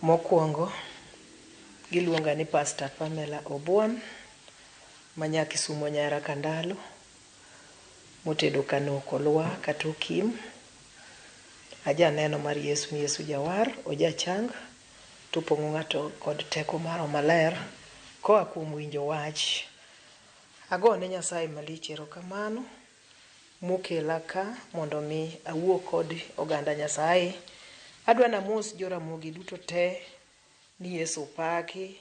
Mokwongo, giluonga ni Pastor Pamela Obuon, ma nya Kisumo Nyara Kandalo, motedo Kano Kolwa kata Okim. Ajaneno mar Yesu ni Yesu jawar, ojachang, topong'o ng'ato kod teko mar Roho Maler koa kuom winjo wach. Agone Nyasaye malich erokamano mokela ka mondo mi awuo kod oganda Nyasaye. Adwa namos joramogi duto te ni Yesu opaki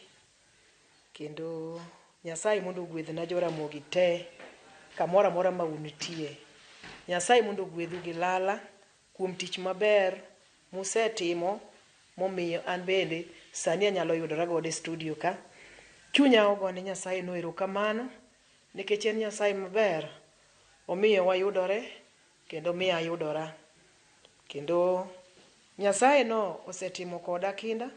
kendo Nyasaye mondo ogwedhna joramogi te kamoro amora ma untie. Nyasaye mondo ogwedhu gi lala kuom tich maber musetimo momiyo an bende sani anyalo yudora godo e studio ka. Chunya ogone Nyasaye no erokamano nikech en Nyasaye maber. Omiyo wayudore kendo omiyo ayudora. Kendo Nyasaye no osetimo koda kinda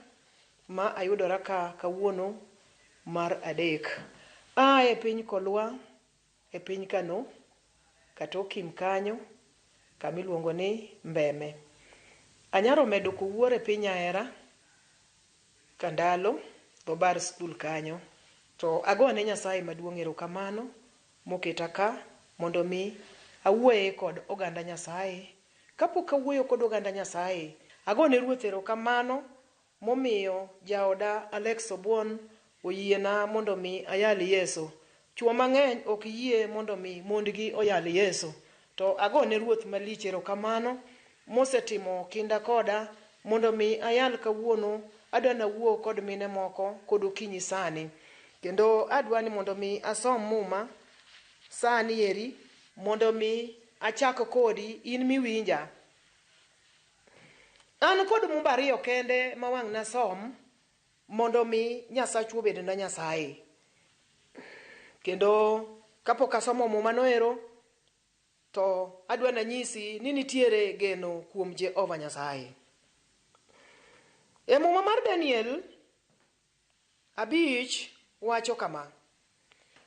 ma ayudora ka kawuono mar adek. Aa e piny Kolwa, e piny Kano, kata Okim kanyo, kama iluongo ni Mbeme. Anyaro medo kowuor e piny Ahera, Kandalo, dho bar skul kanyo. To agone Nyasaye maduong' erokamano moketa ka mondo mi awuoye kod oganda Nyasaye. Kapok awuoyo kod oganda Nyasaye, agone Ruoth erokamano momiyo jaoda Alex Obuon oyiena mondo mi ayal Yesu. Chuo mang'eny ok yie mondo mi mondgi oyal Yesu. To agone Ruoth malich erokamano mosetimo kinda koda mondo mi ayal kawuono. Adwa nawuo kod mine moko kod okinyi sani. Kendo adwa ni mondo mi asom muma sani eri mondo mi achak kodi in miwinja. An kod mumba ariyo kende ma wang' nasom mondo mi Nyasachwa obedna Nyasaye. Kendo kapok asomo muma noero to adwa nanyisi ni nitiere geno kuom Jehova Nyasaye. E muma mar Daniel 5 wacho kama.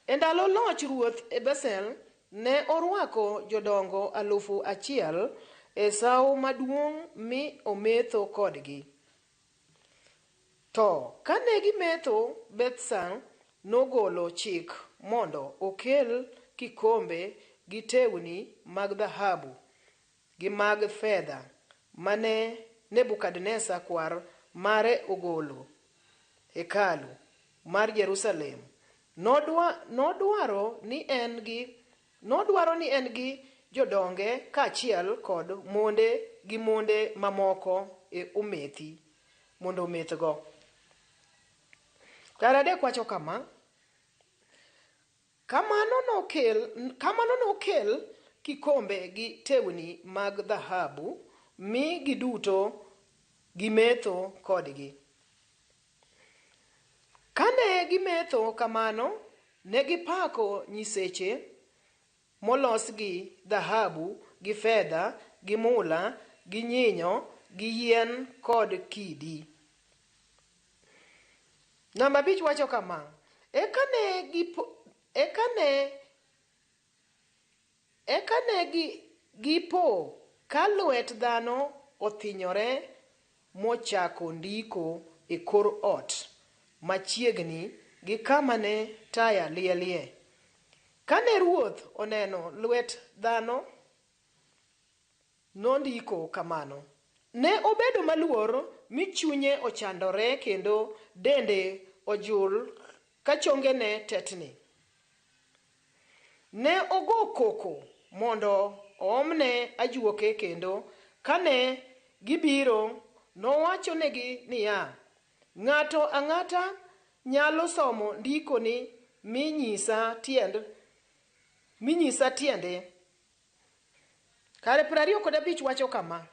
E ndalo loch ruoth e Basel ne orwako jodongo 1000 e sawo maduong' mi ometho kodgi. To kane gimetho, Bethsan nogolo chik mondo okel kikombe gi tewni mag dhahabu gi mag fedha mane Nebukadneza kwar mare ogolo hekalu mar Jerusalem. Nodwaro ni en gi jodonge kaachiel kod monde gi monde mamoko e omethi mondo omethgo. Kar adek wacho kama, kamano nokel kikombe gi tewni mag dhahabu mi giduto gimetho kodgi. Kane gimetho kamano, ne gipako nyiseche molos gi dhahabu gi fedha gi mula gi nyinyo gi yien kod kidi. Namba 5 wacho kama, eka ne gipo ka lwet dhano othinyore mochako ndiko e kor ot machiegni gi kama ne taya lielie. Kane ruoth oneno lwet dhano nondiko kamano, ne obedo maluor mi chunye ochandore kendo dende ojul ka chongene tetni. Ne ogo koko mondo oomne ajuoke kendo kane gibiro nowachonegi niya, ng'ato ang'ata nyalo somo ndikoni mi nyisa tiende. Kare 25 wacho kama,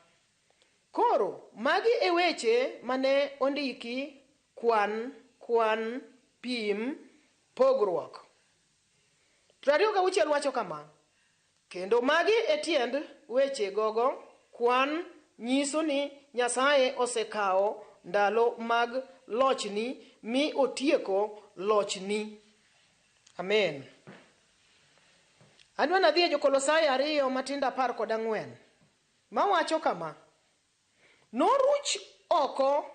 koro magi e weche mane ondiki: kwan, kwan, pim, pogruok. 26 wacho kama, kendo magi e tiend weche gogo: kwan nyiso ni Nyasaye osekawo ndalo mag lochni mi otieko lochni. Amen. Adwa nadhi e Jokolosai 2 matindo 14 mawacho kama, noruch oko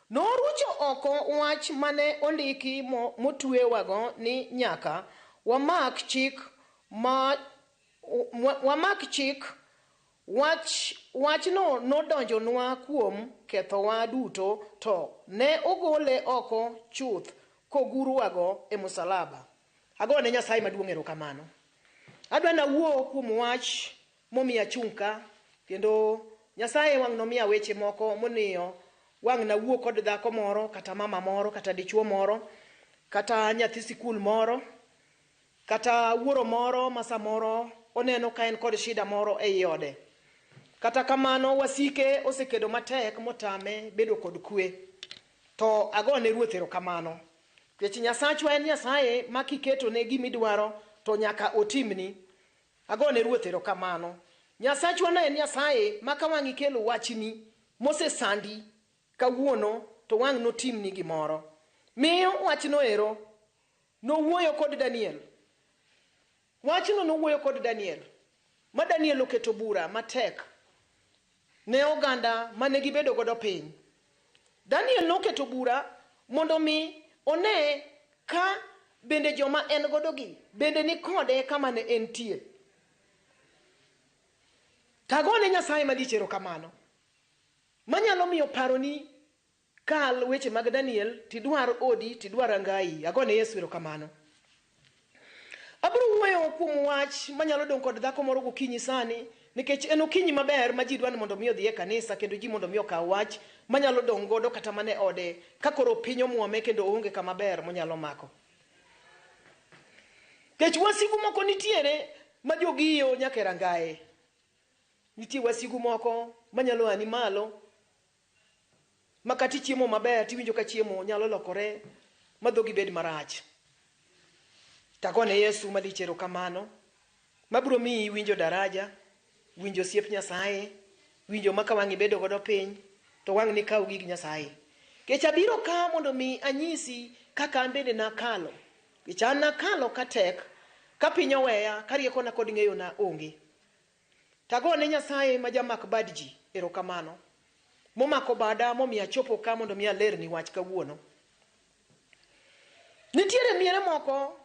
Norucho oko wach mane ondiki motwewago ni nyaka wamak chik ma wamak chik wach wachno nodonjonwa kuom kethowa duto to ne ogole oko chuth koguruwago e musalaba. Agone Nyasaye maduong' erokamano. Adwa nawuo kuom wach momiyo achung' ka kendo Nyasaye wang' nomiya weche moko moniyo wang' nawuo kod dhako moro kata mama moro kata dichuo moro kata nyathi sikul moro kata wuoro moro ma samoro oneno ka en kod shida moro ei ode. Kata kamano wasike osekedo matek motame bedo kod kwe. To agone Ruoth erokamano. Nikech Nyasachwa en Nyasaye ma kiketone gimidwaro to nyaka otimni. Agone Ruoth erokamano. Nyasachwa no en Nyasaye ma ka wang' ikelo wachni mosesandi kawuono to wang' notimni gimoro. Miyo wachno ero nowuoyo kod Daniel. Wachno nowuoyo kod Daniel. Ma Daniel oketo bura matek ne oganda mane gibedo godo piny. Daniel noketo bura mondo mi one ka bende joma en godo gi bende ni kode kama ne entie. Tagone Nyasaye malich erokamano. Manyalo miyo paroni kal weche mag Daniel tidwar odi tidwar angai. Agone Yesu erokamano. Abiro wuoyo kuom wach manyalo dong' kod dhako moro gokinyi sani nikech en okinyi maber ma ji dwa ni mondo mi odhi e kanisa kendo ji mondo mi okaw wach manyalo dong' godo kata mana e ode ka koro piny omuome kendo oonge kama ber monyalo mako. Nikech wasigu moko nitiere ma jogiyo nyaka e rangae. Nitie wasigu moko manyalo ani malo ma kata ichiemo maber tiwinjo ka chiemo nyalo lokore ma dhogi bed marach. Tagone Yesu malich erokamano mabiro miyi winjo daraja, winjo osiep Nyasaye, winjo ma ka wang' ibedo godo piny to wang' nikaw gig Nyasaye. Nikech abiro ka mondo mi anyisi kaka an bende nakalo. Nikech an nakalo ka tek, ka piny oweya, ka riekona kod ng'eyona onge. Tagone Nyasaye ma jamak bad ji erokamano. Momako bada momiyo achopo ka mondo mi alerni wach kawuono. Nitiere miere moko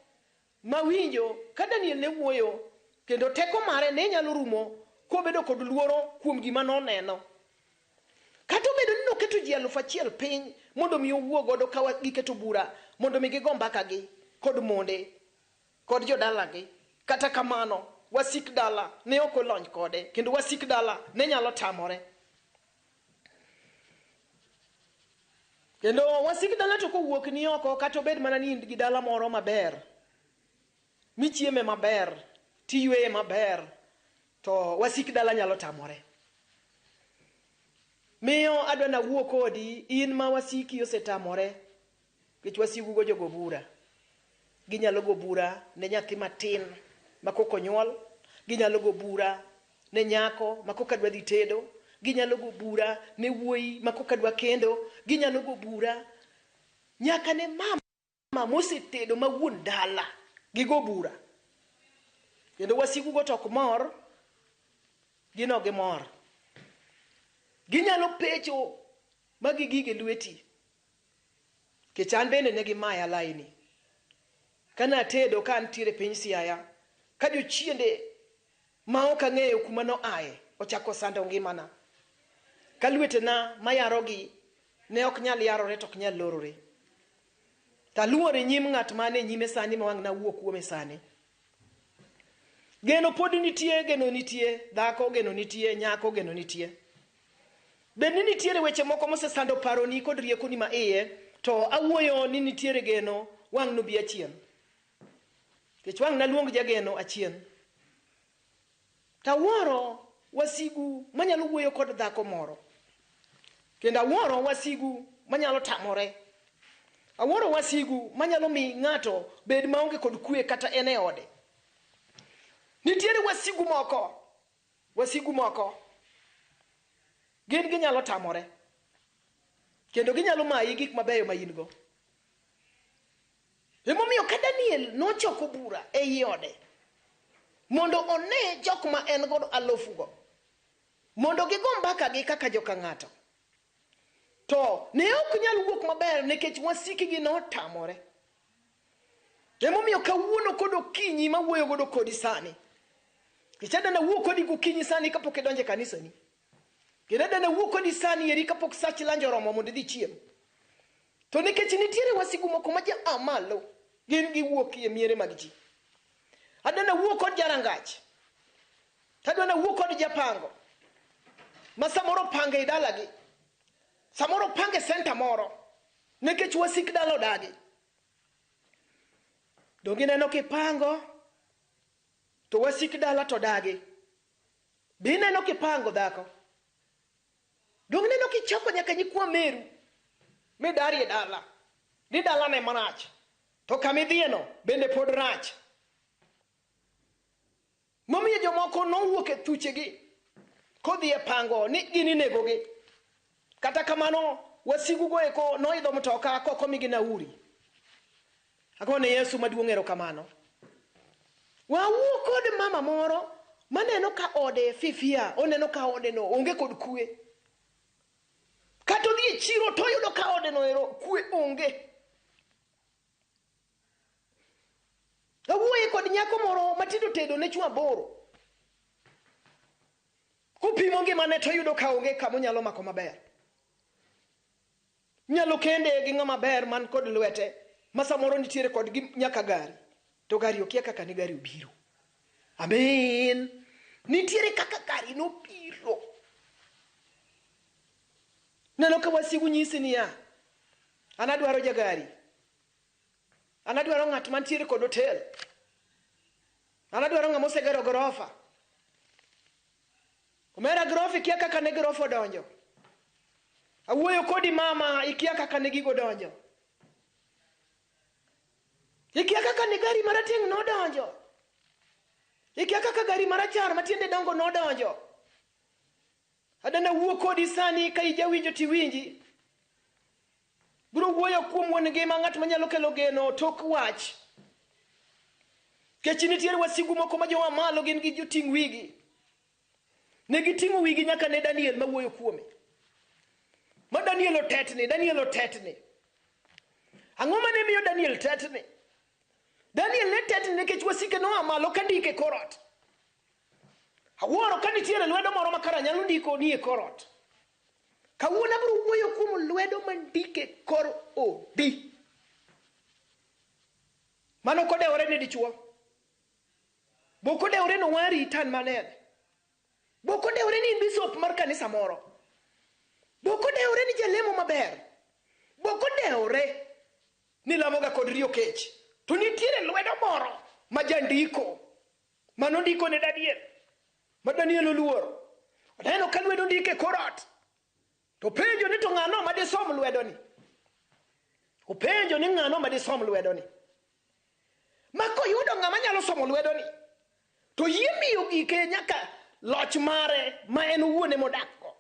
mawinjo ka Daniel ne wuoyo kendo teko mare ne nyalo rumo kobedo kod luoro kuom gima noneno. Kata obedo ni noketo ji 1000 piny mondo mi owuo godo ka giketo bura mondo mi gigo mbaka gi kod monde kod jodalagi. Kata kamano, wasik dala ne ok olony kode kendo wasik dala ne nyalo tamore. Kendo wasik dala to kowuok ni oko kata obed mana ni in gi dala moro maber, michieme maber, tiyweye maber, to wasik dala nyalo tamore. Miyo adwa nawuo kodi in ma wasiki osetamore, nikech wasigu go jogo bura. Ginyalo go bura ne nyathi matin ma kok onyuol, ginyalo go bura ne nyako ma koka dwa dhi tedo, ginyalo go bura ne wuoyi ma koka dwa kendo, ginyalo go bura nyaka ne mama mosetedo ma wuon dala, gigo bura. Kendo wasigu go to ok mor, gin ok gimor. Ginyalo pecho ma gigige lweti. Nikech an bende ne gimaya laini. Kane atedo ka antiere piny Siaya, ka jochiende ma ok ang'eyo kuma noaye ochako sando ngimana. Ka lwetena mayarogi ne ok nyal yarore to ok nyal lorore. Taluor e nyim ng'at mane nyime sani ma wang' nawuo kuome sani. Geno pod nitie, geno nitie, dhako geno nitie, nyako geno nitie. Bed ni nitiere weche moko mosesando paroni kod riekoni ma iye, to awuoyo ni nitiere geno wang' nobi achien. Nikech wang' naluong jageno achien. Tawuoro wasigu manyalo wuoyo kod dhako moro. Kendo awuoro wasigu manyalo tamore. Awuoro wasigu manyalo mi ng'ato bed maonge kod kwe kata en e ode. Nitiere wasigu moko, wasigu moko gin ginyalo tamore. Kendo ginyalo mayi gik mabeyo ma in go. Emomiyo ka Daniel nochoko bura ei ode mondo one jok ma en godo alufugo mondo gigo mbaka gi kaka joka ng'ato. To ne ok nyal wuok maber nikech wasikgi notamore. Emomiyo kawuono kod okinyi mawuoyo godo kodi sani. Nikech adwa nawuo kodi gokinyi sani kapok idonjo e kanisani. Kendo adwa nawuo kodi sani eri kapok sach lanjo oromo mondo idhi ichiem. To nikech nitiere wasigu moko ma ja a malo, gin giwuok e miere mag ji. Adwa nawuo kod jarangach. Tadwa nawuo kod japango. Ma samoro opango e dalagi. Samoro opango e senta moro. Nikech wasik dala odagi. Donge ineno kipango to wasik dala to dagi. Be ineno kipango dhako? Donge ineno kichoko nyaka nyikwa meru midari e dala. Ni dala ne marach. To kama idhiyeno bende pod rach. Momiyo jomoko nowuok e thuchegi kodhi e pango ni gin inegogi. Kata kamano, wasigugo eko noidho mtoka kok omigi nauri. Agone Yesu maduong' erokamano. Wawuo kod mama moro maneno ka ode fifia, oneno ka ode no onge kod kwe. Kata odhi e chiro to oyudo ka ode no ero kwe onge. Awuoye kod nyako moro matindo tedo ne chwo aboro. Kopimo ngimane to oyudo ka onge kama onyalo mako maber. Nyalo kende gi ng'ama ber man kod lwete ma samoro nitiere kod gi nyaka gari to gari okia kaka ne gari obiro. Amen. Nitiere kaka gari nobiro. Neno ka wasigu nyisi niya, an adwaro jagari. An adwaro ng'at mantiere kod hotel. An adwaro ng'ama osegero gorofa. Omera gorofa ikia kaka ne gorofa odonjo. Awuoyo kodi mama ikia kaka ne gigo donjo. Ikia kaka ne gari marateng' nodonjo. Ikia kaka gari marachar matiende dongo nodonjo. Adana wuo kodi sani ka ijawinjo tiwinji. Biro wuoyo kuom wuon ngima ng'at manyalo kelo geno tok wach. Kech nitiere wasigu moko ma joa malo gin gi joting' wigi. Ne giting'o wigi nyaka ne Daniel mawuoyo kuome. Ma Daniel otetni, Daniel otetni. Ang'o mane miyo Daniel tetni? Daniel ne tetni nikech wasike noa malo ka ndike kor ot. Awuoro ka nitiere lwedo moro ma kara nyalo ndiko ni e kor ot. Kawuono abiro wuoyo kuom lwedo mandike kor odi. Mano kodewore ni dichuo. Bok odewore ni owari tan manene. Bok odewore ni in bishop mar kanisa moro. Bok odewore ni jalemo maber. Bok odewore ni lamoga kod riyo kech. To nitiere lwedo moro ma jandiko mano ndiko ne Daniel ma Daniel oluoro. Oneno ka lwedo ndike kor ot. To penjo ni to ng'ano ma disom lwedoni? Openjo ni ng'ano ma disom lwedoni? Ma koyudo ng'ama nyalo somo lwedoni, to yie miyo gike nyaka loch mare ma en owuon ema odakgo.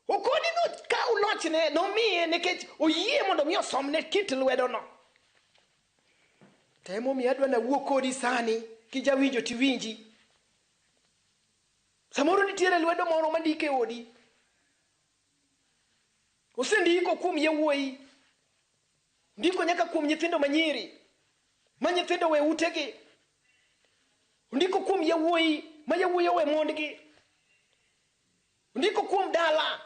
Okoni nokaw lochne nomiye nikech oyie mondo mi osomne kit lwedono. To emomiyo adwa nawuo kodi sani kijawinjo tiwinji. Samoro nitiere lwedo moro mandiko e odi. Osendiko kuom yawuoyi. Ndiko nyaka kuom nyithindo manyiri. Ma nyithindo we utegi. Ndiko kuom yawuoyi ma yawuoyi owe mondgi. Ndiko kuom dala.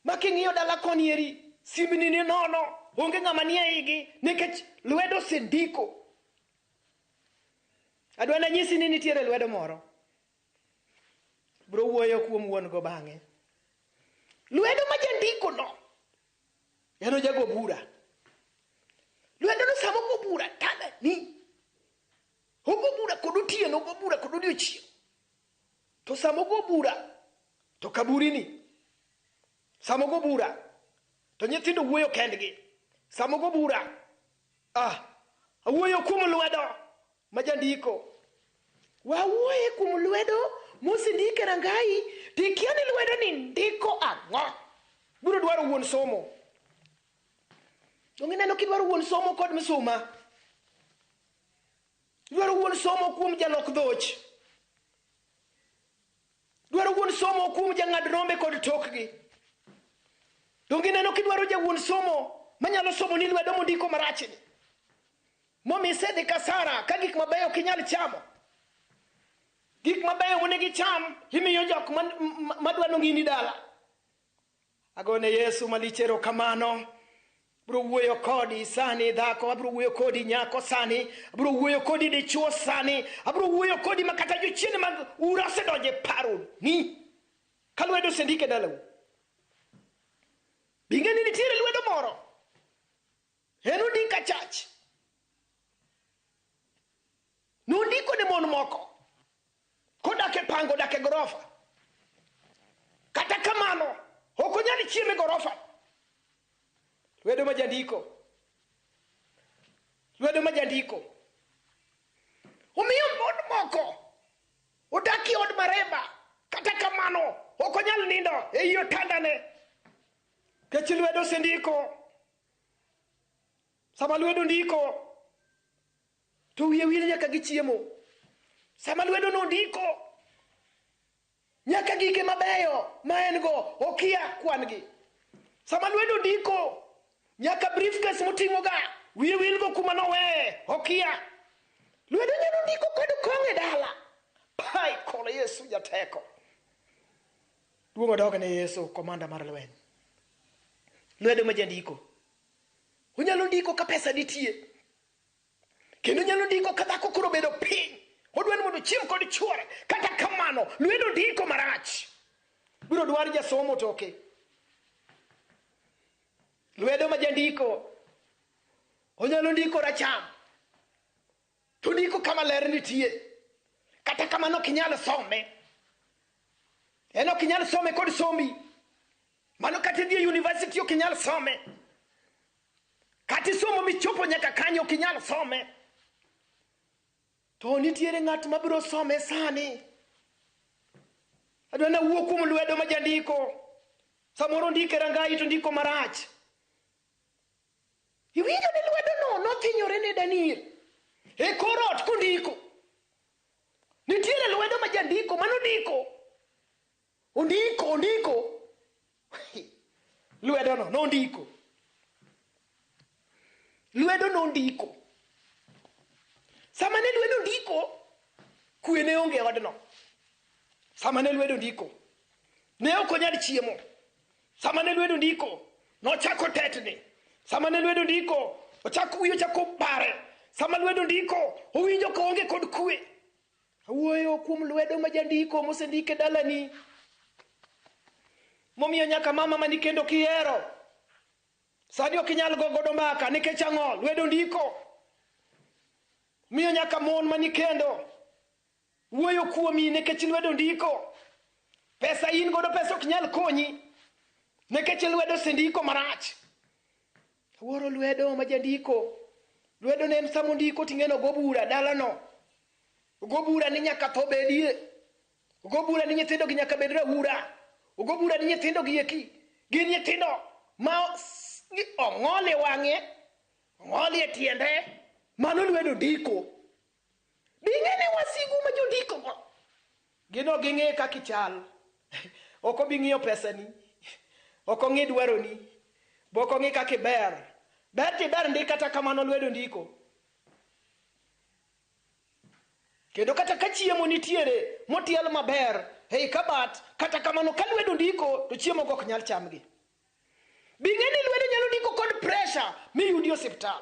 Ma king'iyo dala koni eri, simbni ni nono, onge ng'ama nie igi nikech lwedo osendiko. Adwa nanyisi ni nitiere lwedo moro. Bro wuoyo kuom wuon go bang'e. Lwedo ma jandiko no, en ojago bura. Lwedo no sama ogo bura tada ni. Ogo bura kod otieno, ogo bura kod odiochieng'. To sama ogo bura, to kaburini. Sama ogo bura, to nyithindo wuoyo kendgi. Sama ogo bura, awuoyo kuom lwedo ma jandiko. Wawuoye kuom lwedo mosendik e rangai, to ikia ni lwedo ni ndiko ang'o. Biro dwaro wuon somo. Donge ineno kidwaro wuon somo kod misuma? Dwaro wuon somo kuom jalok dhoch. Dwaro wuon somo kuom jang'ad rombe kod tokgi. Donge ineno kidwaro jawuon somo manyalo somo ni lwedo mondiko marachni? Momi isedhi kasara ka gik mabeyo ok inyal chamo. Gik mabeyo monego icham imiyo jok madwa nong'ini dala. Agone Yesu malich erokamano. Abiro wuoyo kodi sani dhako, abiro wuoyo kodi nyako sani, abiro wuoyo kodi dichuo sani, abiro wuoyo kodi ma kata jochiende mag ura osedonjo e paro ni. Ka lwedo osendik e dalau. Bing'e ni nitiere lwedo moro. En ondik achach. Nondiko ne mon moko. Kodak e pango, odak e gorofa. Kata kamano, ok onyal chiemo e gorofa. Lwedo ma jandiko. Lwedo ma jandiko. Omiyo mon moko odak e od mareba. Kata kamano, ok onyal nindo e i otandane. Kech lwedo osendiko. Sama lwedo ndiko, to wiye wil nyaka gi chiemo. Sama lwedo no ndiko, nyaka gike mabeyo ma en go okia kwan gi. Sama lwedo ndiko, nyaka briefcase moting'o ga wiye wil go kuma noweye okia. Lwedo nyalo ndiko kod kong' e dala. Pai kolo Yesu jateko. Duong' odog ne Yesu, komanda mar lweny. Lwedo ma jandiko. Onyalo ndiko ka pesa nitie. Kendo onyalo ndiko ka dhako koro obedo piny. Odwa ni mondo ochiem kod chuore. Kata kamano, lwedo ndiko marach. Biro dwar jasomo toke. Lwedo ma jandiko. Onyalo ndiko racham. To ndiko kama ler nitie. Kata kamano ok inyal some. En ok inyal some kod sombi. Mano kata idhi e university ok inyal some. Kata isomo michopo nyaka kanyo ok inyal some. To nitiere ng'at mabiro some sani. Adwa nawuo kuom lwedo ma jandiko. Samoro ndiko e rangayi to ndiko marach. Iwinjo ni lwedono nothinyore ne Daniel e kor ot kondiko. Nitiere lwedo ma jandiko manondiko. Ondiko, ondiko. Lwedono nondiko. Lwedo nondiko. Sama ne lwedo ndiko, kwe ne onge e odno. Sama ne lwedo ndiko, ne ok onyal chiemo. Sama ne lwedo ndiko, nochako tetni. Sama ne lwedo ndiko, ochako wiye ochako bare. Sama lwedo ndiko, owinjo ka oonge kod kwe. Awuoyo kuom lwedo ma jandiko mosendik e dalani. Momiyo nyaka mama mani kendo kihero. Sani ok inyal go godo mbaka nikech ang'o? Lwedo ndiko. Miyo nyaka mon mani kendo wuoyo kuomi nikech lwedo ndiko. Pesa in godo pesa ok nyal konyi nikech lwedo osendiko marach. Awuoro lwedo ma jandiko. Lwedo ne en sama ondiko ting'eno go bura dalano. Ogo bura ni nyaka tho bedie. Ogo bura ni nyithindo gi nyaka bed raura. Ogo bura ni nyithindo gi eki gin nyithindo ma ong'ol e wang'e, ong'ol e tiende. Mano lwedo ndiko. Bing'e ni wasigu ma jondiko go. Gin ok ging'e kaka ichal. Ok obi ng'iyo pesani. Ok ong'i dwaroni. Be ok ong'i kaka iber. Ber tiber ndi kata kamano lwedo ndiko. Kendo kata ka chiemo nitiere motiel maber ei kabat, kata kamano ka lwedo ndiko to chiemo go ok nyal chamgi. Bing'e ni lwedo nyalo ndiko kod pressure miyudi osiptal.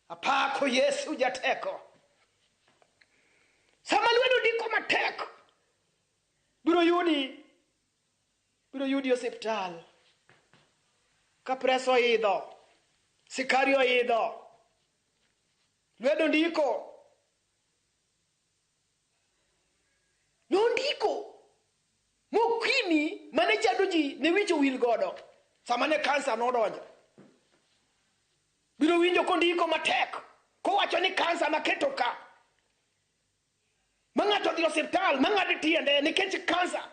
Apako Yesu jateko. Sama lwedo ndiko matek, biro yudi osiptal. Ka presa oidho, sikari oidho, lwedo ndiko. Nondiko mokimi mane chando ji ne wich owil godo sama ne kansa nodonjo. Biro winjo kondiko matek kowacho ni kansa naketo ka. Ma ng'ato odhi osiptal ma ng'ad tiende nikech kansa.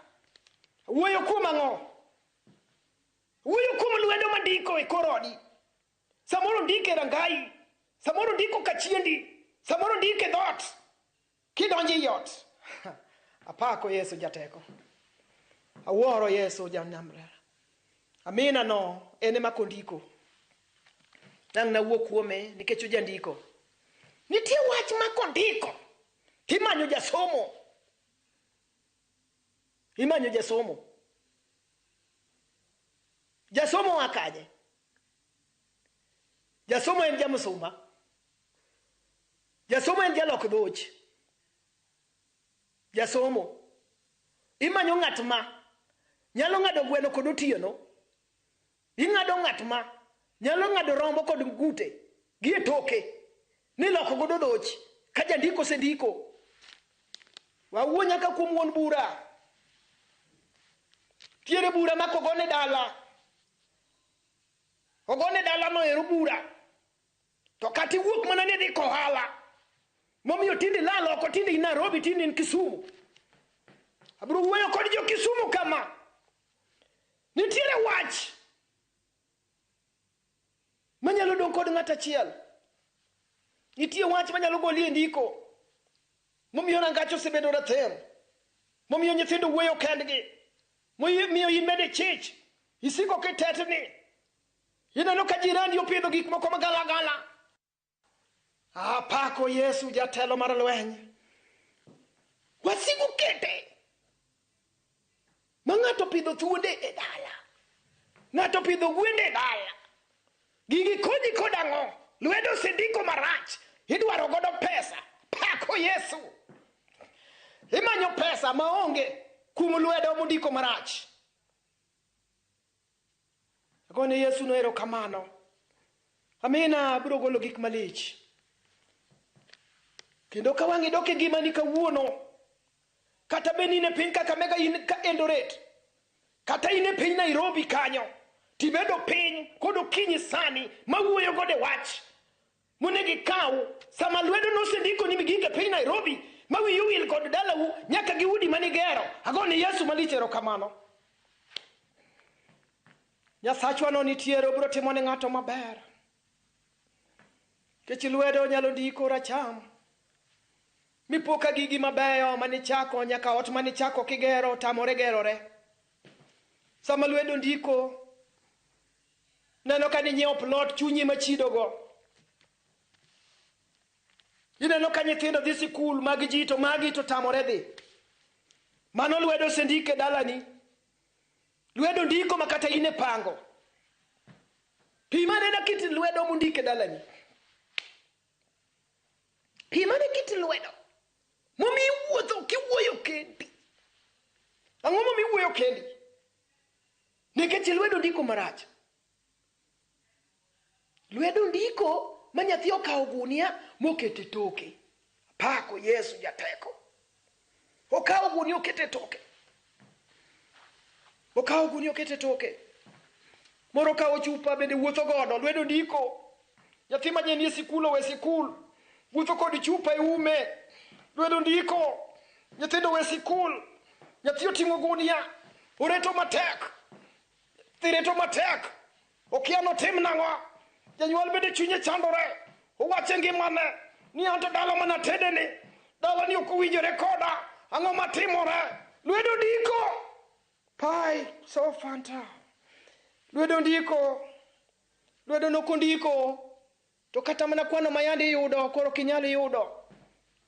Wuoyo kuom ang'o? Wuoyo kuom lwedo mandiko e kor odi. Samoro ndiko e rangayi, samoro ndiko kachiendi, samoro ndiko e dhoot. Kidonjo ei ot. Apako Yesu jateko. Awuoro Yesu janamrera. Amina no en ema kondiko. Nang' nawuo kuome nikech ojandiko. Nitie wach ma kondiko timanyo jasomo. Imanyo jasomo. Jasomo wa kanye? Jasomo en jamsuma. Jasomo en jalok dhoch. Jasomo. Imanyo ng'at ma nyalo ng'ado gweno kod otieno. Ing'ado ng'at ma nyalo ng'ado rombo kod gute gi e toke niloko godo dhoch ka jandiko osendiko. Wawuo nyaka kuom wuon bura. Tiere bura ma kogone dala. Ogone dala no ero bura. To kata iwuok mana ni idhi kohala. Momiyo tinde ilal oko, tinde in Nairobi, tinde in Kisumu. Abiro wuoyo kod jo Kisumu kama. Nitiere wach manyalo dong' kod ng'at achiel. Nitie wach manyalo goli e ndiko. Momiyo rangach osebedo rathem. Momiyo nyithindo wuoyo kendgi. Momiyo in bende chich. Isiko kitetni. Ineno ka jirani opidho gik moko magalagala. Apako Yesu jatelo mar lweny. Wasigu kete. Ma ng'ato opidho thuonde e dala. Ng'ato opidho gwende e dala. Gigi konyi kod ang'o? Lwedo osendiko marach. Idwaro godo pesa. Pako Yesu. Imanyo pesa maonge kuom lwedo mondiko marach. Agone Yesu no erokamano. Amina abiro golo gik malich. Kendo ka wang' idok e ngimani kawuono, kata bed ni in e piny Kakamega, in ka Eldoret, kata in e piny Nairobi kanyo, tibedo piny kod okinyi sani mawuoyo godo e wach monego ikaw sama lwedo nosendiko ni migik e piny Nairobi ma wiyi owil kod dalau nyaka gi udi manigero. Agone Yesu malich erokamano. Nyasachwa no nitiere, obiro timo ne ng'ato maber. Nikech lwedo nyalo ndiko racham. Mipo ka gigi mabeyo manichako nyaka ot manichako kigero tamore gerore. Sama lwedo ndiko, neno ka ninyiewo plot chunyi machidogo. Ineno ka nyithindo dhi sikul mag ji to magi to tamore dhi. Mano lwedo osendiko e dalani. Lwedo ndiko ma kata in e pango. Pim anena kit lwedo mondik e dalani. Pim ane kit lwedo momiyo iwuotho kiwuoyo kendi. Ang'o momiyo iwuoyo kendi? Nikech lwedo ndiko marach. Lwedo ndiko ma nyathi okawo gunia mokete toke. Pako Yesu jateko. Okawo gunia okete toke. Okawo gunia okete toke. Moro okawo chupa bende wuotho godo. Lwedo ndiko. Nyathi ma nie sikul owe sikul. Wuotho kod chupa e ume. Lwedo ndiko. Nyithindo owe sikul. Nyathi oting'o gunia. Oreto matek. Nyathi reto matek. Okia notim nang'o. Janyuol bende chunye chandore. Owacho e ngimane ni anto dala mana tedeni. Dala ni ok owinjore koda. Ang'o matimore? Lwedo ndiko. Pai so fanta. Lwedo ndiko. Lwedo nokondiko. To kata mana kwano ma yande iyudo koro ok inyal yudo.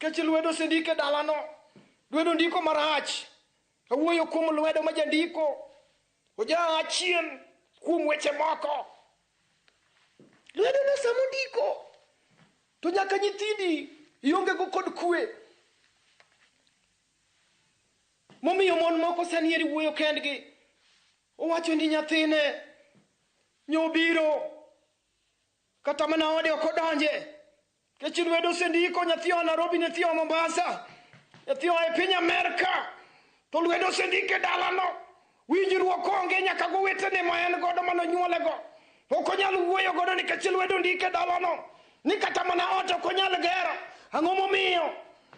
Nikech lwedo osendiko e dalano. Lwedo ndiko marach. Awuoyo kuom lwedo ma jandiko. Oja achien kuom weche moko. Lwedo no sama ondiko to nyaka nyithindi ionge go kod kwe. Momiyo mon moko sani eri wuoyo kendgi. Owacho ni nyathine nyobiro kata mana ode ok odonje. Nikech lwedo osendiko nyathi oa Nairobi, nyathi oa Mombasa, nyathi oa e piny Amerka. To lwedo osendiko e dalano. Winjruok onge nyaka gowetene ma en godo manonyuolego. Ok onyal wuoyo godo nikech lwedo ondiko e dalano. Ni kata mana ot ok onyal gero. Ang'o momiyo?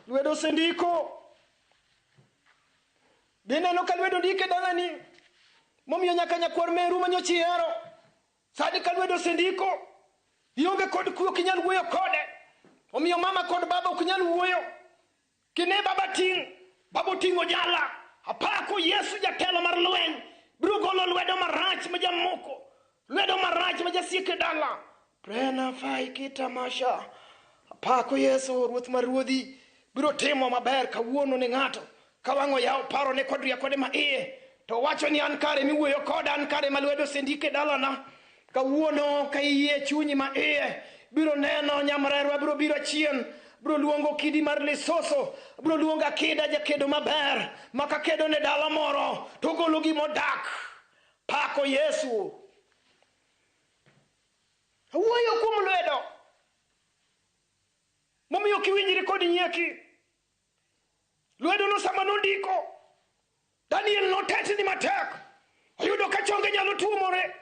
Lwedo osendiko. Be ineno ka lwedo ondiko e dalani? Momiyo nyaka nyakwar meru manyocha ihero. Sani ka lwedo osendiko, ionge kod kwe ok inyal wuoyo kode. Omiyo mama kod baba ok nyal wuoyo. Kine baba ting', baba oting'o jala. Apako Yesu jatelo mar lweny. Biro golo lwedo marach ma jamoko, lwedo marach ma jasiek e dala. Prena fai kitamasha. Apako Yesu ruoth mar ruodhi. Biro timo maber kawuono ne ng'ato. Ka wang' oyawo parone kod riekone ma iye, to wacho ni an kare miwuoyo koda, an kare ma lwedo osendik e dalana. Kawuono ka iyie chunyi ma iye, biro neno nyamrerwa biro biro achien, biro luongo kidi mar lisoso, biro luongo akida jakedo maber, ma ka kedo ne dala moro, to ogolo gimodak. Pako Yesu. Awuoyo kuom lwedo. Momiyo kiwinjri kod nyieki. Lwedo no sama nondiko, Daniel notetni matek. Oyudo ka chonge nyalo tuomore.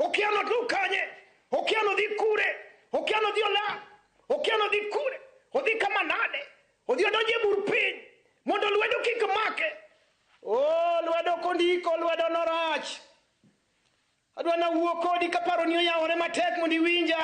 Okia nodhi kanye, okia nodhi kure, okia nodhi ola, okia nodhi kure, odhi kama nade, odhi odonjo e bur piny mondo lwedo kik make. O, lwedo kondiko, lwedo norach. Adwa nawuo kodi kaparo ni oyawore matek mondo iwinja.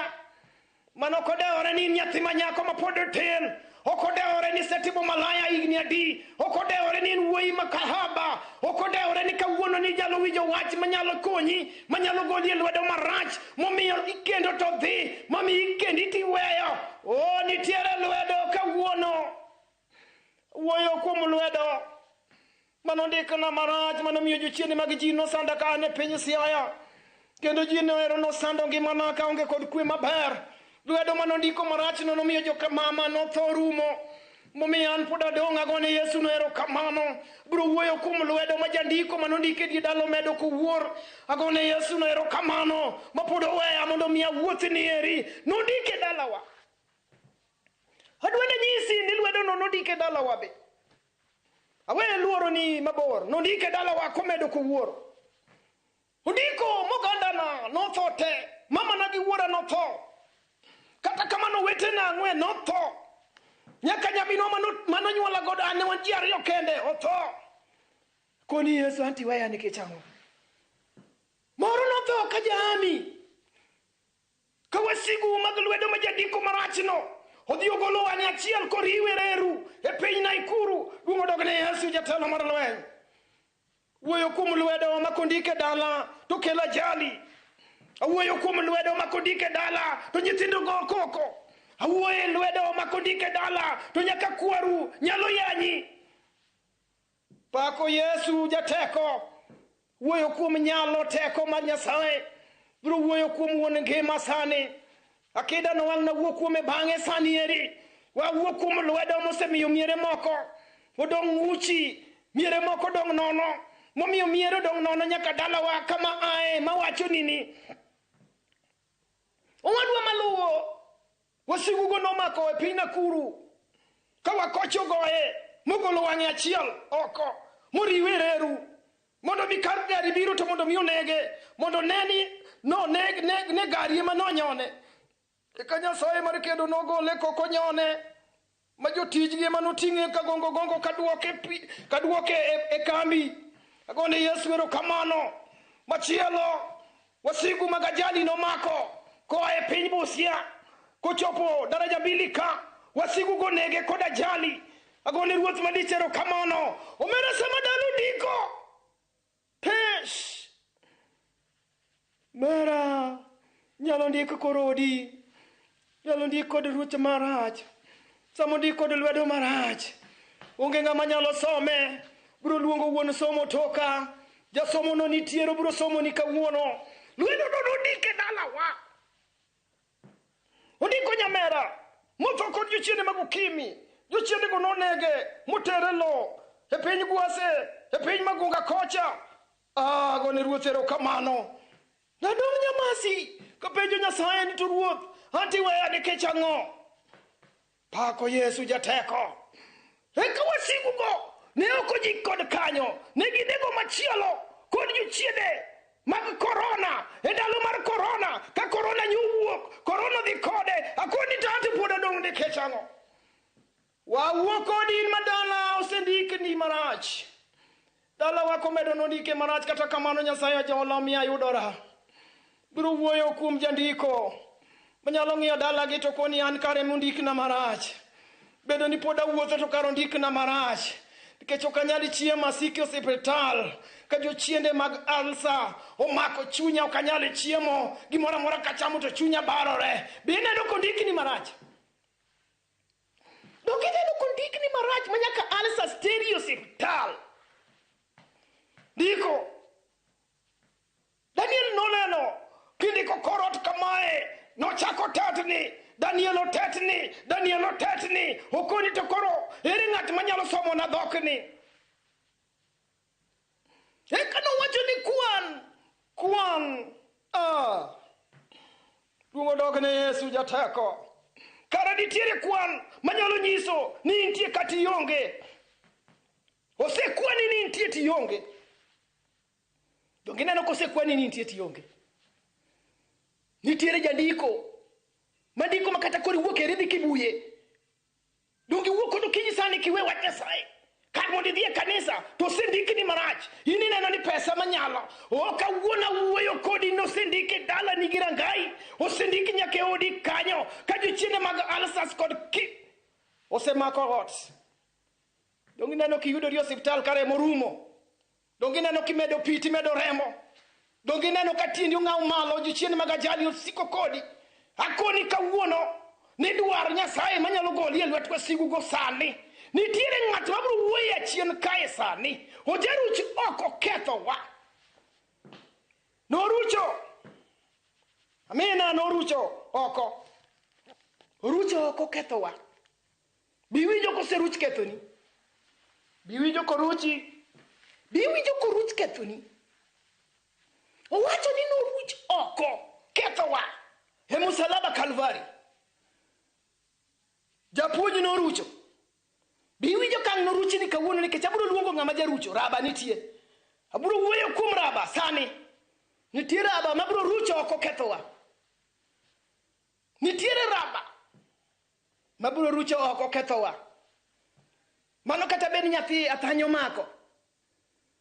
Mano ok odewore ni in nyathi ma nyako ma pod otin. Ok odewore ni isetimo malaya higni adi. Ok odewore ni in wuoyi ma kahaba. Ok odewore ni kawuono ni inyalo winjo wach manyalo konyi, manyalo goli e lwedo marach, momiyo ikendo to dhi, momiyo ikendi tiweyo. O, nitiere lwedo kawuono. Wuoyo kuom lwedo. Mano ndikna marach, mano miyo jochiende mag ji nosanda ka an e piny Siaya. Kendo ji nohero nosando ngimana kaonge kod kwe maber. Lwedo manondiko marachno nomiyo joka mama notho rumo. Momiyo an pod adong' agone Yesu nohero kamano. Biro wuoyo kuom lwedo ma jandiko manondike die dalo medo kowuor. Agone Yesu nohero kamano ma pod oweya mondo mi awuothni eri. Nondike dalawa. Adwa nyisi ni lwedo no nondike dalawa be. Awe luoro ni mabor. Nondike dalawa komedo kowuoro. Ondiko mogandana notho te. Mamana gi wuora notho. Kata kamano wetena ang'wen notho. Nyaka nyaminwa manonyuola godo an ne wan ji ariyo kende otho. Koni Yesu anti weya nikech ang'o? Moro notho ka jaami. Ka wasigu mag lwedo ma jandiko marachno odhi ogolo wang'e achiel koriwe reru e piny Naikuru. Duong' odog ne Yesu jatelo mar lweny. Wuoyo kuom lwedo ma kondike dala to kelo ajali. Awuoyo kuom lwedo ma kondike dala to nyithindo go koko. Awuoyo e lwedo ma kondike dala to nyaka kwaru nyalo yanyi. Pako Yesu jateko. Wuoyo kuom nyalo teko mar Nyasaye. Biro wuoyo kuom wuon ngima sani. Akida no wang' nawuo kuome bang'e sani eri. Wawuo kuom lwedo mosemiyo miere moko odong' uchi, miere moko odong' nono. Momiyo miere odong' nono nyaka dalawa kama ae mawacho nini. Owadwa maluwo wasigugo nomako e piny Nakuru. Ka wakoch ogoye mogolo wang'e achiel oko moriwe reru mondo mi kar gari biro to mondo mi onege mondo ne ni no neg ne, ne gari ema nonyone. Eka Nyasaye mar kedo nogole kok onyone ma jotijgi ema noting'e ka gongo gongo kaduoke pi kaduoke e kambi. Agone Yesu erokamano. Machielo wasigu mag ajali nomako koa e piny Busia kochopo daraja mbili ka wasigu go nege kod ajali. Agone ruoth malich erokamano. Omera sama dalo ndiko pes mera nyalo ndiko korodi nyalo ndik kod ruoth marach sama ondik kod lwedo marach onge ng'ama nyalo some biro luongo wuon somo toka jasomo no nitiere biro somo ni kawuono lwedo no nondike dalawa ondiko nyamera motho kod jochiende mag ukimi jochiende go nonege motere lo e piny Gwase e piny Magunga kocha. Agone ruoth erokamano. Nadong' nyamasi kapenjo Nyasaye ni to ruoth anti weya nikech ang'o? Pako Yesu jateko. Eka wasigugo ne ok ojik kod kanyo, ne ginego machielo kod jochiende mag korona e ndalo mar korona ka korona nyowuok korona dhi kode akoni to anti pod adong' nikech ang'o? Wawuo kodi in madala osendikni marach. Dalawa komedo nondike marach kata kamano Nyasaye ojola omiyo ayudora. Biro wuoyo kuom jandiko manyalo ng'iyo dalagi to koni an kare mondikna marach. Bedo ni pod awuotho to kar ondikna marach. Nikech ok anyal chiemo asike osiptal ka jochiende mag alsa omako chunya ok anyal chiemo gimoro amora kachamo to chunya barore. Be ineno kondikni marach? Donge ineno kondikni marach ma nyaka alsa steri e osiptal? Ndiko. Daniel noneno kindiko korot kamae nochako tetni. Daniel otetni, Daniel otetni, okoni to koro ere ng'at manyalo somo na dhokni? Eka nowacho ni kwan, kwan, ah. Duong' odog ne Yesu jateko. Kara nitiere kwan manyalo nyiso ni intie kata ionge. Osekwani ni intie to ionge. Donge ineno kosekwani ni intie to ionge? Nitiere jandiko mandiko ma kata koro iwuok e ridhi kibuye. Donge iwuok kod okinyi sani kiwe wach Nyasaye. Kar mondo idhi e kanisa to osendikni marach. In ineno ni pesa manyalo. O kawuono awuoyo kodi nosendiki e dalani gi rangai. Osendiki nyaka e odi kanyo. Ka jochiende mag ulcers kod ki osemako ot. Donge ineno kiyudori e osiptal ka remo rumo. Donge ineno kimedo pi timedo remo. Donge ineno ka tiendi ong'aw malo jochiende mag ajali osiko kodi. Akoni kawuono ni dwar Nyasaye manyalo goli e lwet wasigu go sani. Nitiere ng'at mabiro wuoyo achien kae sani. Ojaruch ok okethowa. Norucho. Amina norucho oko. Orucho oko kethowa. Biwinjo koseruch kethoni. Biwinjo koruchi. Biwinjo koruch kethoni. Owacho ni noruch oko kethowa e musalaba Kalvari. Japuonj norucho. Biwinjo ka ang' noruchni kawuono nikech abiro luongo ng'ama jarucho. Raba nitie. Abiro wuoyo kuom raba sani. Nitie raba mabiro rucho oko kethowa. Nitiere raba mabiro rucho oko kethowa. Mano kata bed nyathi athanyo mako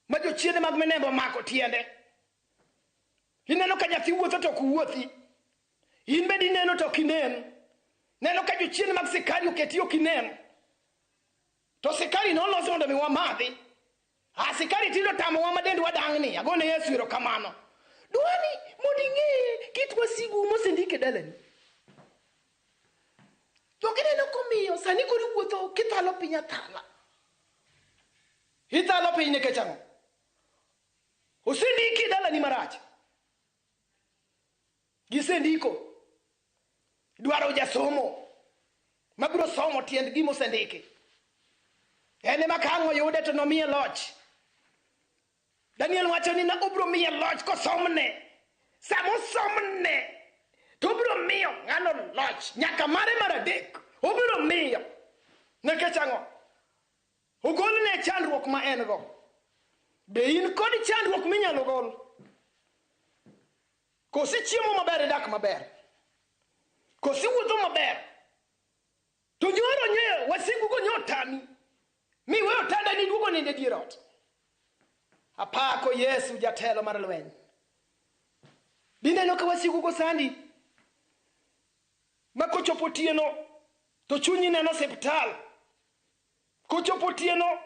ma jochiende mag minembo omako tiende. Ineno ka nyathi wuotho to ok wuothi. In bende ineno to ok inen. Neno ka jochiende mag sikari oketi ok inen. To sikari nolos mondo mi wamadhi. A sikari tinde otamowa ma dendwa dang'ni. Agone Yesu erokamano. Dwani mondo ing'e kit wasigu mosendik e dalani. To gineno komiyo sani koro iwuotho kithalo piny athala. Ithalo piny nikech ang'o? Osendiki e dalani marach. Gisendiko. Dwaro jasomo mabiro somo tiend gima osendiki. En ema ka ang' oyude to nomiye loch. Daniel wacho ni obiro miye loch kosomne. Sama osomne to obiro miyo ng'ano loch nyaka mare mar adek obiro miyo. Nikech ang'o? Ogolne chandruok ma en go. Be in kod chandruok minyalo gol? Kosi chiemo maber idak maber. Kosi wuotho maber. To nyoro nye wasigu go nyo tami. Mi we otanda ni duogo nindo e dier ot. Apako Yesu jatelo mar lweny. Bineno ka wasigu go sandi. Ma kochopo otieno to chunyi neno osiptal. Kochopo otieno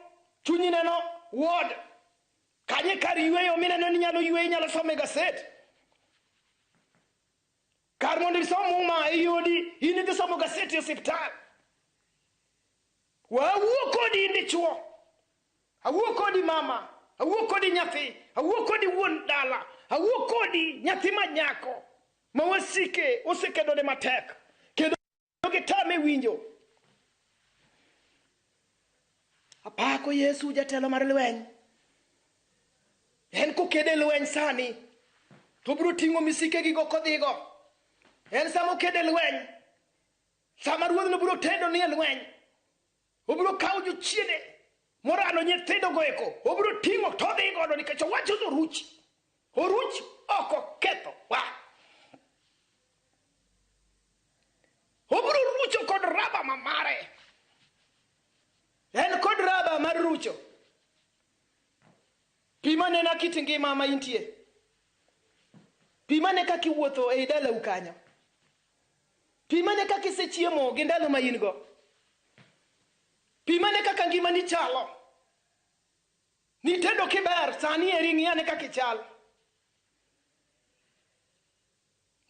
chunyi neno ward. Kanye kar yweyo mineno ni inyalo yweyo inyalo somo e gaset. Kar mondo isom muma e odi, in idhi somo gaset e osiptal. Wawuo kodi in dichuo. Awuo kodi mama, awuo kodi nyathi, awuo kodi wuon dala, awuo kodi nyathi ma nyako ma wasike osekedone matek kendo gitame winjo. Apako Yesu jatelo mar lweny. En kokedo e lweny sani to obiro ting'o misikegigo kodhigo. En sama okedo e lweny, sama ruodhno biro tedo ni e lweny, obiro kawo jochiende morano nyithindogo eko, obiro ting'o to odhi godo nikech owacho ni oruch. Oruch ok oketho wa. Obiro rucho kod raba ma mare. En kod raba mar rucho. Pim anena kit ngima ma intie. Pim ane kaka iwuotho ei dalau kanyo. Pim ane kaka isechiemo gi ndalo ma in go. Pim ane kaka ngimani chalo. Nitedo kiber, sani eri ng'iyane kaka ichal.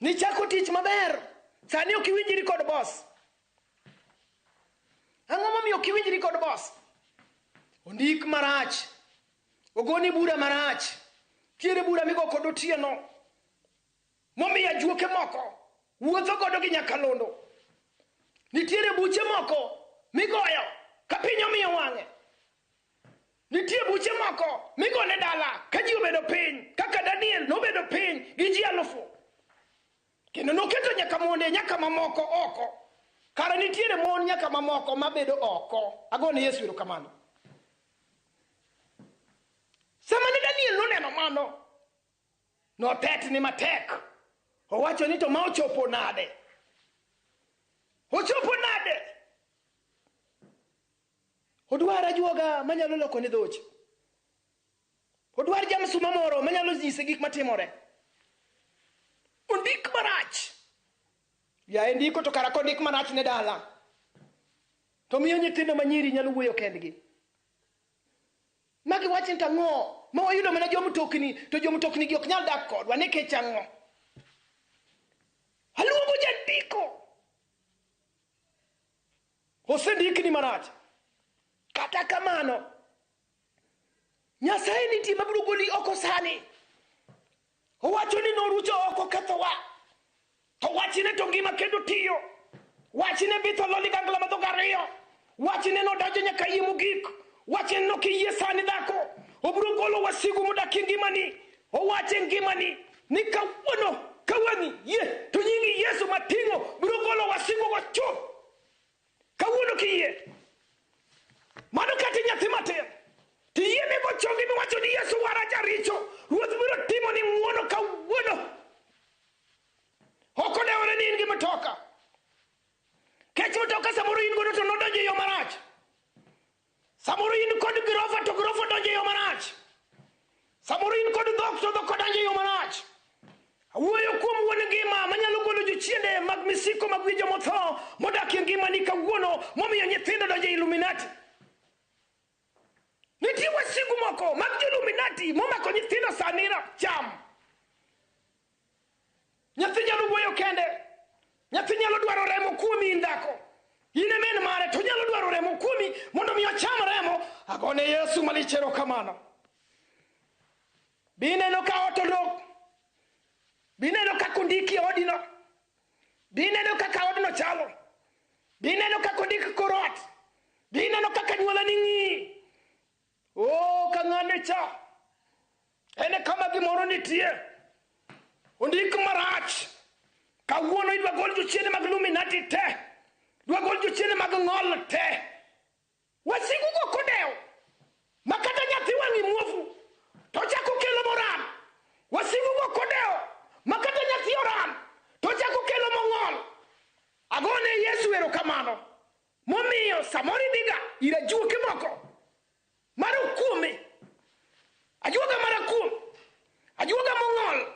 Nichako tich maber, sani ok iwinjri kod boss. Ang'o momiyo ok iwinjri kod boss? Ondik marach, ogoni bura marach, tiere bura migo kod otieno, momiyo ajuoke moko wuotho godo gi nyakalondo. Nitiere buche moko migoyo ka piny omiyo wang'e. Nitie buche moko migone dala ka ji obedo piny, kaka Daniel nobedo piny gi ji 1000. Kendo noketo nyaka monde nyaka mamoko oko. Kara nitiere mon nyaka mamoko mabedo oko. Agone Yesu erokamano. Sama ne Daniel noneno mano, notetni matek. Owacho ni to ma ochopo nade? Ochopo nade? Odwar ajuoga manyalo loko ne dhoche. Odwar jamsuma moro manyalo nyise gik matimore. Ondik marach. Yaye ndiko to kara kondik marach ne dala, to miyo nyithindo manyiri nyalo wuoyo kendgi. Magi wach ni tang'o ma wayudo mana jomtokni to jomtokni gi ok nyal dak kodwa nikech ang'o? Aluongo jandiko. Osendikni marach. Kata kamano, Nyasaye nitie mabiro goli oko sani. Owacho ni norucho oko kethowa. To wachne to ngima kendo tiyo. Wachne bitho lo ligangla ma dhok ariyo. Wachne nodonjo nyaka iye mogik. Wachne nokiyie sani dhako. Obiro golo wasigu modak e ngimani. Owacho e ngimani ni kawuono kawang'i yie to nying Yesu mating'o biro golo wasigu go chuth. Kawuono kiyie. Mano kata nyathi matin. Tiyie migo chongi miwacho ni Yesu wara jaricho. Ruoth biro timo ni ng'uono kawuono. Ok odewore ni in gi mtoka. Kech mtoka samoro in godo to nodonjo e yo marach. Samoro in kod girofa to girofa odonjo e yo marach. Samoro in kod dhok to dhok odonjo e yo marach. Awuoyo kuom wuon ngima manyalo golo jochiende mag misiko mag wi jomotho modak e ngimani kawuono momiyo nyithindo donjo e Illuminati. Nitie wasigu moko mag jo-Illuminati momako nyithindo sani cham. Nyathi nyalo wuoyo kende. Nyathi nyalo dwaro remo kuomi in dhako. In e min mare to nyalo dwaro remo kuomi mondo mi ocham remo. Agone Yesu malich erokamano. Bi ineno ka ot olok. Bi ineno kaka ondiki e odino. Bi ineno kaka odno chalo. Bi ineno kaka ondik kor ot. Bi ineno kaka anyuolani ng'iyi. Oh, ka ng'ane cha. En e kama gimoro nitie. Ondik marach. Kawuono idwa gol jochiende mag Illuminati te. Idwa gol jochiende mag ng'ol te. Wasigu go kodewo. Ma kata nyathi wang'i muofu to chako kelo moram. Wasigu go kodewo. Ma kata nyathi oram to chako kelo mong'ol. Agone Yesu erokamano. Momiyo samoro idhiga ir ajuoke moko mar okuome. Ajuoga mar akuom. Ajuoga mong'ol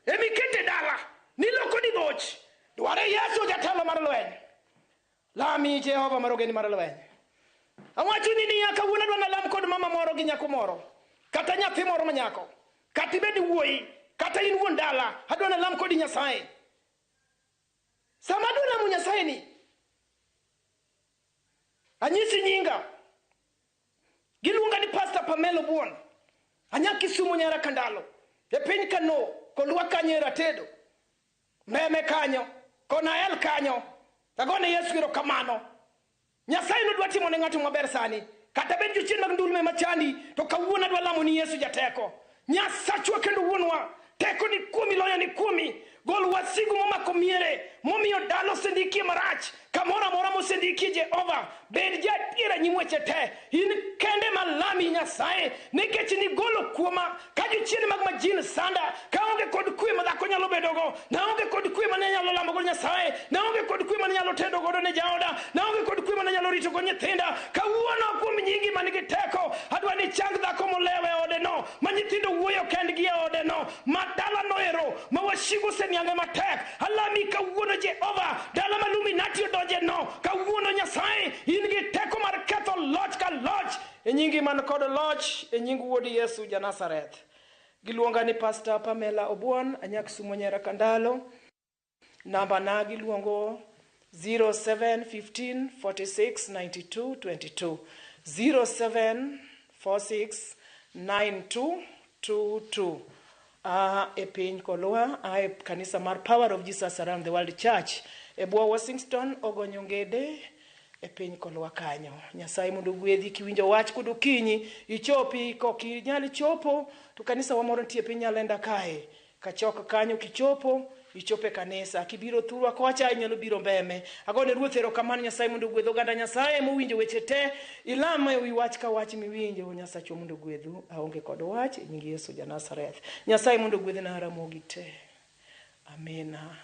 emikete dala niloko ni dhoch. Dware Yesu jatelo mar lweny. Lami Jehova mar ogendini mar lweny. Awacho ni niya kawuono adwa nalam kod mama moro gi nyako moro. Kata nyathi moro ma nyako. Kata ibed wuoyi. Kata in wuon dala. Adwa nalam kodi Nyasaye. Sama adwa lamo Nyasaye ni, anyisi nyinga. Giluonga ni Pastor Pamela Obuon. Anya Kisumu nyara Kandalo. E piny Kano, kolwa kanyo e Ratedo. Meme kanyo, Konael kanyo. Agone Yesu erokamano. Nyasaye nodwa timo ne ng'ato maber sani. Kata bed jochien mag ndulme machandi, to kawuono adwa lamo ni Yesu jateko. Nyasachwa kendo wuonwa, teko ni kuomi, loyo ni kuomi. Gol wasigu momako miere, momiyo dala osendikie marach. Kamoro amora mosendikie Jehova, bed jadiera nyim weche te. In kende malami Nyasaye, nikech nigolo kuoma ka jochiende mag majin sanda, kaonge kod kwe ma dhako nyalo bedogo, naonge kod kwe mane nyalo lamo godo Nyasaye, naonge kod kwe mane nyalo tedo godo ne jaoda, naonge kod kwe mane nyalo rito godo nyithinda. Kawuono kuom nyingi man gi teko, adwa ni chang dhako molewo e ode no, ma nyithindo wuoyo kendgi e ode no, ma dala no ero, ma wasigu oseniange matek. Alami kawuono Jehova, dala ma Illuminati odonje no, kawuono Nyasaye, in gi teko mar ketho loch ka loch. E nyingi man kod loch, e nying wuod Yesu ja Nazareth. Giluonga ni Pastor Pamela Obuon, anyak Sumo Nyera Kandalo. Namba na giluongo 07 15 46 92 22. 07 46 92 22. A e piny Kolwa, a e kanisa mar Power of Jesus Around the World Church e bwo Washington Ogonyo Ngede e piny Kolwa kanyo. Nyasaye mondo ogwedhi kiwinjo wach kod okinyi ichopi kok inyal chopo to kanisa wa moro nitie e piny Nyalenda kae. Kachok kanyo kichopo ichopo e kanisa kibiro thurwa kocha inyalo biro mbeme. Agone Ruoth erokamano Nyasaye mondo ogwedh oganda Nyasaye mowinjo weche te ilam e wi wach ka wach miwinjo Nyasachwa mondo ogwedhu aonge kod wach e nying Yesu ja Nazareth. Nyasaye mondo ogwedhna Ramogi te. Amina.